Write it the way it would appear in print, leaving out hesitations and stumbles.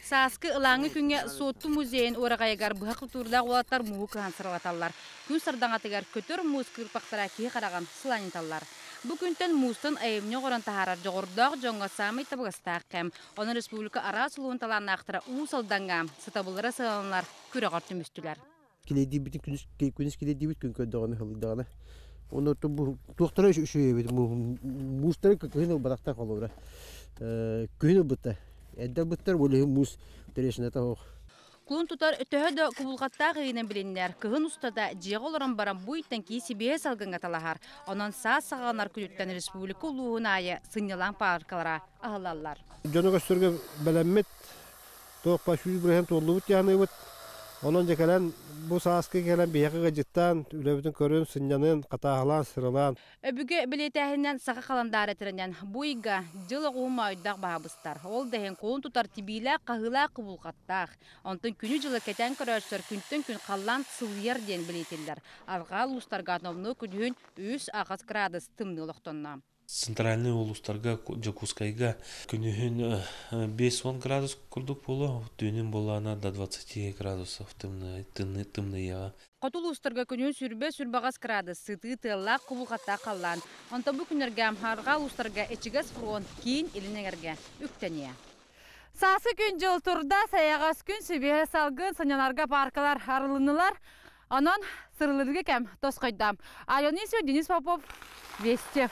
Сааскы ылааҥы күҥҥэ Суотту музейын уораҕайыгар быһах тутуурдаах уолаттар мууһу кыһан сыралаталлар. Күн сардаҥатыгар көтөр муус кыырпахтара киһи хараҕын сылаанньыталлар. Бу күнтэн муустан айымньы оҥорон таһаарар дьоҕурдаах дьоҥҥо саамай табыгастаах кэм. Онон республика араас улууһун талааннаахтара Уус Алдаҥҥа сатабыллара сыаланар күрэҕэр түмүстүлэр. Килэйдиибитин күнүс күнүс килэйдиибит күн көрдөҕүнэ сылыйдаҕына. Онно туохтара үчүгэй эбит муустары кыһын ылбатахтар холобура. Күһүн ылбыттар. Эрдэ ылбыттар, ол иһин муус трещината суох. Кулун тутар төһө да кубулҕаттаах ыйынан билиннэр, кыһын устата дьиэҕэ олорон баран бу ыйтан кии сибиэһэ салгыҥҥа талаһар. Онон саас саҕаланар күнүттэн республика улууһун аайы сынньалаҥ пааркалара аһыллаллар. Дьону көрсөргө бэлэммит Туохха 100% туоллубут дьаһаныыбыт. Онон дьэ кэлэн бу сааскы кэлэн биһиэхэ ыалдьыттаан, үлэбитин көрөн, сынньанын, хатааһылаан, сыралаан. Өбүгэ бэлиэтээһининэн саха халандаара этэринэн, бу ыйга дьыл оҕуһун моойдоох баһабыстар. Ол да иһин кулун тутар тибиилээх, хаһыылаах кубулҕаттаах. Онтон күнү-дьылы кэтээн көрөөччүлэр күнтэн күн халлаан сылыйар диэн бэлиэтииллэр. Арҕаа улуустарга номнуо күнүһүн 3-8 градус тымныы олохтонно. Центральный улуустарга, Дьокуускайга күнүһүн 5-10 градус курдук буолуо, түүнүн буоллаҕына до 20 градусов тымныйыаҕа. Хоту улуустарга күнүһүн сүрбэ-сүрбэҕэс градус, сытыы тыаллаах, кубулҕаттаах халлаан. Онтон бу күннэргэ арҕаа улуустарга ичигэс фронт киин илин эҥэргэ үктэниэ. Сааскы күн-дьыл турда, сайаҕас күн сибиэһэ салгын, сынньанарга пааркалар арылыннылар. Онон сырылырга кэм тосхойдо. Алена Исина, Денис Попов, Вести.